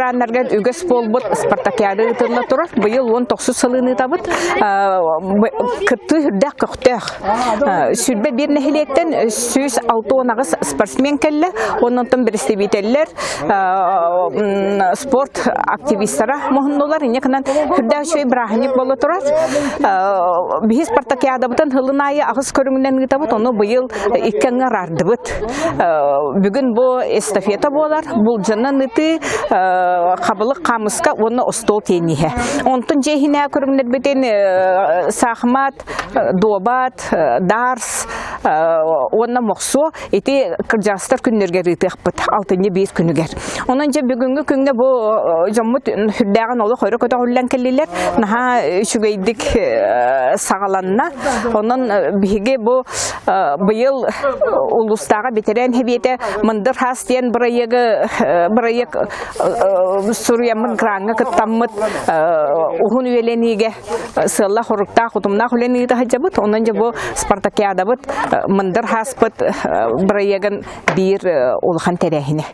ветераннарга үгэс буолбут спартакиада ыытылла турар. Быйыл 19 сылын ыытабыт. Кыттыы үрдээх көхтөөх. 21 нэһилиэктэн 168 спортсмен кэллэ. Оннонтон представителлэр спорт активистара муһуннулар. Инне кынан үрдээх үчүгэй бырааһынньык буола турар. Биһи спартакиадабытын хылын аайы аҕыс көрүҥүнэн ыытабыт. Ону быйыл икки аҥы араардыбыт. Бүгүн бу эстафета буолар. Булдьанан ытыы, хабылык хаамыска уонна остуол тенниһэ. Онтон дьиэ иһинээ көрүҥнэрбитин саахымат, дуобат, дарс уонна мохсуо ити кырдьаҕастар күннэригэр ыытыахпыт алтынньы биир күнүгэр. Онон дьэ бүгүҥҥү күҥҥэ бу дьоммут сүрдээҕин олох өрө көтөҕүллэн кэллилэр. Наһаа үчүгэйдик саҕаланна. Онон биһиги бу быйыл улуустааҕы бэтэрээн сэбиэтэ Мындыр хаас диэн бырайыагы бырайыак суруйаммыт граҥҥа кыттаммыт уһун үйэлэниигэ сыаллаах-соруктаах утумнаах үлэни ыыта сылдьабыт. Онон дьэ бу спартакиадабыт Мындыр хааспыт бырайыагын биир улахан тэрээһинэ.